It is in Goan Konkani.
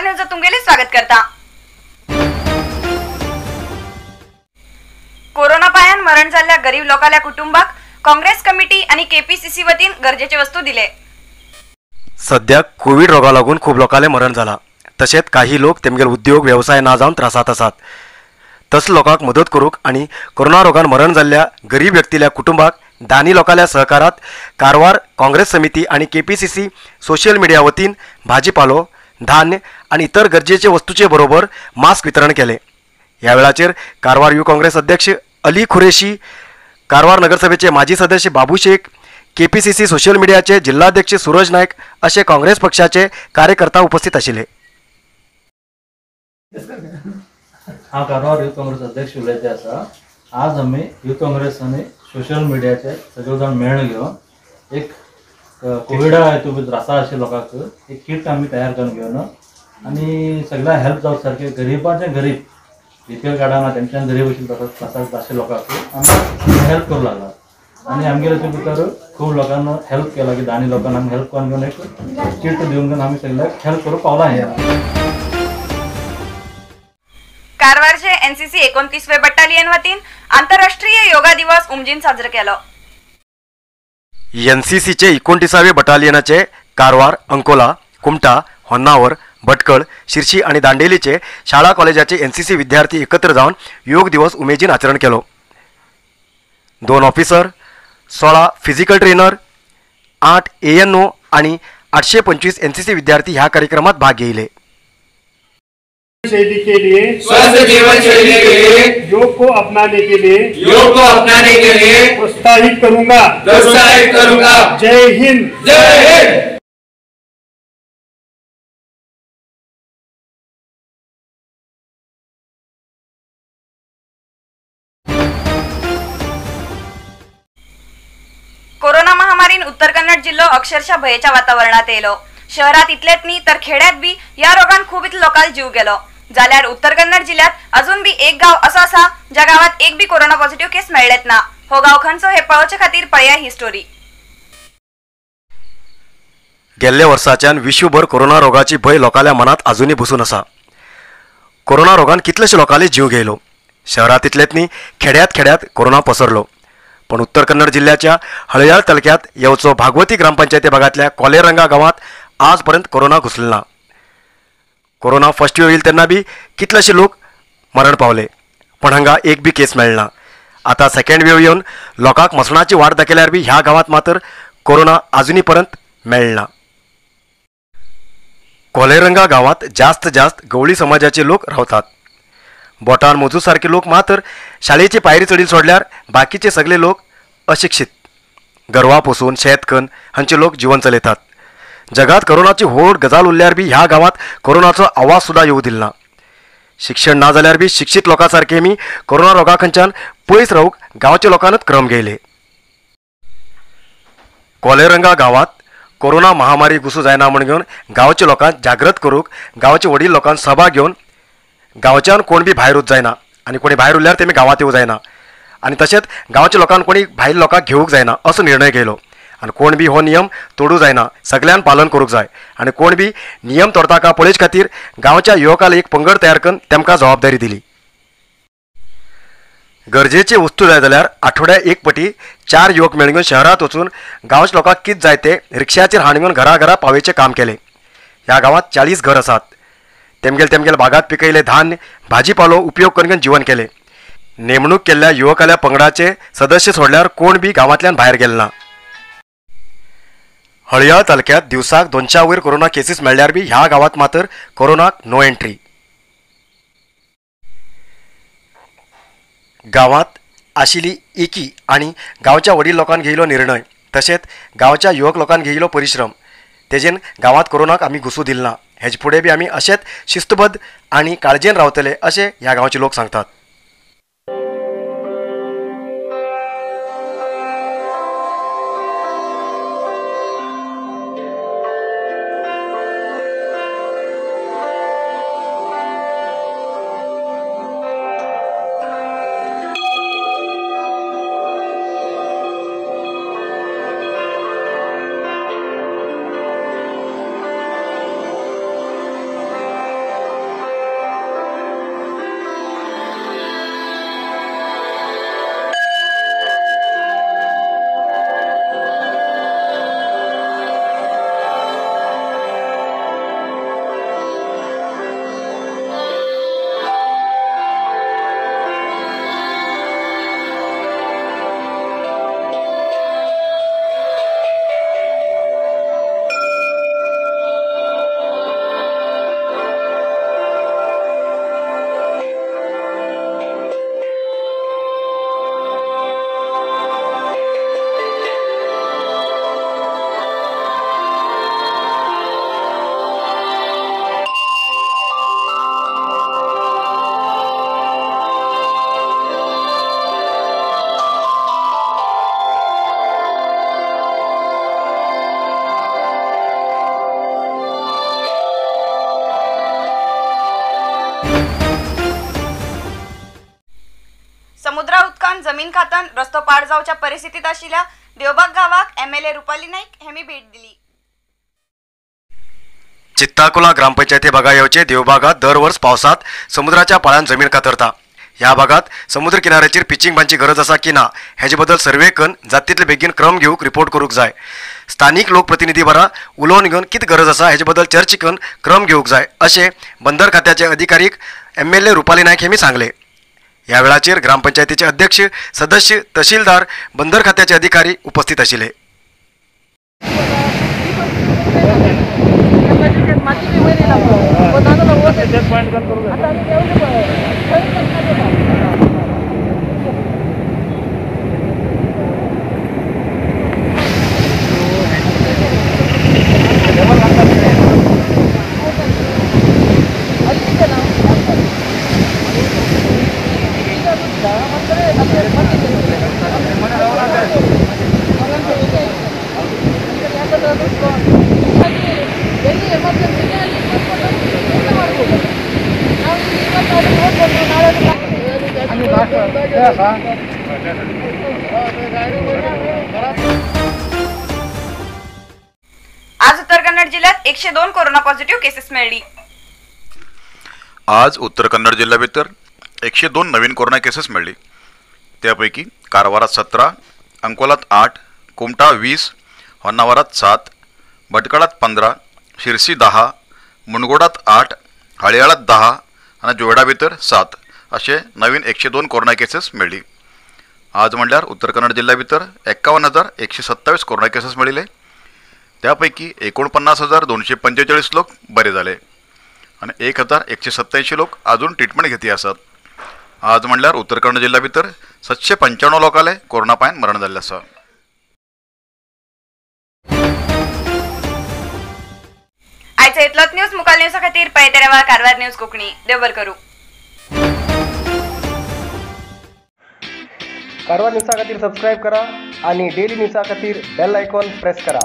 न्यूज तुमगेले स्वागत करता। कोरोना पायान मरण जाल्ल्या गरीब लोकांल्या कुटुंबाक काँग्रेस कमिटी आणि केपीसीसी वतीन गरजेचे वस्तू दिले। सध्या कोविड रोगा लागून खूब लोकांले मरण जाला, तशेंच काही लोक तेमगेल उद्योग व्यवसाय ना जावन त्रासात आसात। तस लोकांक मदत करूंक आणि कोरोना रोगान मरण जाल्ल्या गरीब व्यक्तील्या कुटुंबाक दानी लोकांल्या सहकारात कारवार काँग्रेस समिती आणि केपीसीसी सोशल मीडिया वतीन भाजीपालो, धान्य आणि इतर गरजेचे वस्तूचे बरोबर मास्क वितरण केले। या वेळाचेर कारवार युवा काँग्रेस अध्यक्ष अली खुरेशी, कारवार नगरसभेचे माजी सदस्य बाबू शेख, केपीसीसी सोशल मीडियाचे जिल्हाध्यक्ष सूरज नायक असे काँग्रेस पक्षाचे कार्यकर्ता उपस्थित आशिल्ले। हांव कारवार युथ काँग्रेस अध्यक्ष उलयते आसा। आज आमी युथ काँग्रेस आनी सोशल मिडियाचे सगळे जाण मेळून घेवन एक कोविडा हेतू त्रासा आशिल्ल्या लोकांक एक किट आमी तयार करून घेवन आनी सगळ्यांक हेल्प जावं सारकें गरीबाचे गरीब बीपीएल कार्डां ना तेंच्यान गरीब आशिल्ले त्रासाक आशिल्ल्या लोकांक आमी हेल्प करूं लागला आनी आमगेले हितून भितर खूब लोकांना हेल्प केला की दानी लोकांना आमी हेल्प करून घेवन एक किट दिवन घेवन आमी सगळ्यांक हेल्प करूंक पावला। हें कारवारचे एनसीसी 29वे बटालियन वतीन आंतरराष्ट्रीय योगा दिवस उमजीन साजरो केलो। एनसीसीचे 29वे बटालियनाचे कारवार, अंकोला, कुमटा, होन्नावर, भटकळ, शिरशी आणि दांडेलीचे शाळा कॉलेजाचे एनसीसी विद्यार्थी एकत्र जावन योग दिवस उमेदीन आचरण केलो। 2 ऑफिसर, 16 फिजिकल ट्रेनर, 8 एएनओ आणि 825 एनसीसी विद्यार्थी ह्या कार्यक्रमात भाग घेतले। शैली के लिए, स्वस्थ जीवन शैली के लिए, योग को अपनाने के लिए, योग को अपनाने के लिए प्रोत्साहित करूंगा, प्रोत्साहित करूंगा। जय हिंद, जय हिंद। कोरोना महामारीन उत्तर कन्नड जिल्हो अक्षरशः भयेच्या वातावरणात येयलो। शहरात इतलेच न्ही तर खेड्यात बी या रोगान खूब इतलो लोकांक जीव गेलो। जाल्यार उत्तर कन्नड जिल्ह्यात अजून बी एक गाव असो आसा ज्या गावात एक बी कोरोना पॉझिटिव्ह केस मेळ्ळेत ना। हो गाव खंयचो हे पळोवचे खातीर पळया ही स्टोरी। गेल्ल्या वर्साच्यान विश्वभर कोरोना रोगाची भंय लोकांल्या मनात अजूनय बसून आसा। कोरोना रोगान कितलेशे लोकांले जीव गेलो। शहरात इतलेच न्ही खेड्यात खेड्यात कोरोना पसरलो। पण उत्तर कन्नड जिल्ह्याच्या हळयाळ तालुक्यात येवचो भागवती ग्रामपंचायती भागातल्या कोलेरंगा गावात आजपर्यंत कोरोना घुसलो ना। कोरोना फर्स्ट वेव येईल तेन्ना बी कितलेशे लोक मरण पावले, पण हांगा एक बी केस मेळना। आता सेकंड वेव येवन लोकांक मसणाची वाट दाखयल्यार बी ह्या गांवात मात्र कोरोना अजूनय पर्यंत मेळना। कोलेरंगा गांवात जास्त जास्त गवळी समाजाचे लोक रावतात। बोटान मोजू सारखे लोक मात्र शाळेची पायरी चढील सोडल्यार बाकीचे सगळे लोक अशिक्षित, गरवा पोसून शेत कन हांचे लोक जीवन चलयतात। जगात कोरोनाची व्हड गजाल उरल्यार बी ह्या गांवात कोरोनाचो आवाज सुद्धा येवं दिल ना। शिक्षण ना जाल्यार बी शिक्षित लोकां सारके मी कोरोना रोगा खंयच्यान पयस रावूंक गांवच्या लोकांनूच क्रम घेयले। कोलेरंगा गांवात कोरोना महामारी घुसू जायना म्हूण घेवन गांवच्या लोकांक जागृत करूंक गांवचे वडील लोकांक सभा घेवन गांवच्यान कोण बी भायर वच जायना आनी कोणी भायर उरल्यार तेमी गांवांत येवं जायना आनी तशेंच गांवच्या लोकांक कोणी भायर लोकांक घेवंक जायना असो निर्णय घेयलो। आनी कोण बी हो नियम तोडूं जायना, सगळ्यान पालन करूंक जाय आनी कोण बी नियम तोडटा का पळोवचे खातीर गांवच्या युवकांक एक पंगड तयार करून तेमकां जबाबदारी दिली। गरजेचे वस्तू जाय जाल्यार आठवड्या एक पटी 4 युवक मेळून शहरात वचून गांवच्या लोकांक कितें जाय ते रिक्षाचेर हाडून घेवन घरा घरा पावयचें काम केलें। ह्या गांवांत 40 घर आसात। तेमगेल तेमगेल बागात पिकयले धान्य, भाजीपालो उपयोग करून जीवन केले। नेमणूक केल्ल्या युवकाल्या पंगडाचे सदस्य सोडल्यार कोण बी गांवांतल्यान भायर गेले ना। हळयाळ तालुक्यात दिवसाक 200 वयर कोरोना केसीस मेळ्ळ्यार बी ह्या गांवात मात्र कोरोनाक नो एंट्री। गांवात आशिल्ली एकी आनी गांवच्या वडील लोकान घेयलो निर्णय तशेंच गांवच्या युवक लोकान घेयलो परिश्रम तेजेन गांवात कोरोनाक आमी घुसूं दिल ना। हेजे फुडें बी आमी अशेंच शिस्तबद्ध आनी काळजेन रावतले अशें ह्या गांवचे लोक सांगतात। समुद्रा उदकान जमीन खातन रस्तो पाड जावच्या परिस्थितीत आशिल्ल्या देवबाग गावाक एमएलए रुपाली नाईक हेमी भेट दिली. चित्ताकोला ग्रामपंचायती भागा येवचे देवबागात दर वर्स पावसात समुद्राच्या पाळान जमीन कातरता. ह्या भागात समुद्र किनाऱ्याचेर पिचिंग बांदची गरज आसा की ना हेजे बद्दल सर्वे करून जात तितले बेगीन क्रम घेवंक रिपोर्ट करूंक जाय. स्थानीक लोकप्रतिनिधी बरा उलोवन घेवन कितें गरज आसा हेजे बद्दल चर्चा करून क्रम घेवंक जाय अशें बंदर खात्याचे अधिकारीक एमएलए रुपाली नायक हेमी सांगले. ह्या वेळाचेर ग्रामपंचायतीचे अध्यक्ष, सदस्य, तहसीलदार, बंदर खात्याचे अधिकारी उपस्थित आशिल्ले. आज उत्तर कन्नड जिल्ह्यात 102 कोरोना पॉझिटिव्ह केसेस मिळली. आज उत्तर कन्नड जिल्ह्या भितर 102 नवीन कोरोना केसेस मेळ्ळी. त्यापैकी कारवारात 17, अंकोलात 8, कुमठा 20, होन्नावरात 7, भटकळात 15, शिरसी 10, मुनगोडात 8, हळियाळात 10 आनी जोयडा भितर 7 अशे नवीन 102 कोरोना केसेस मेळ्ळी. आज म्हणल्यार उत्तर कन्नड जिल्ह्या भितर 51,127 कोरोना केसेस मेळिल्ले. त्यापैकी 49,245 लोक बरे जाले आनी 1,187 लोक अजून ट्रिटमेंट घेती आसात. आज म्हणल्यार उत्तर कन्नड जिल्ह्या भितर 795 लोकांले कोरोना पायन मरण जाल्लें आसा. आयचो इतलोच न्यूज. मुखाल न्यूजा खातीर पळयत रावा कारवार न्यूज कोंकणी. देव बरें करूं. कारवार न्यूजा खातीर सबस्क्रायब करा आणि डेली न्यूजा खातीर बेल आयकॉन प्रेस करा.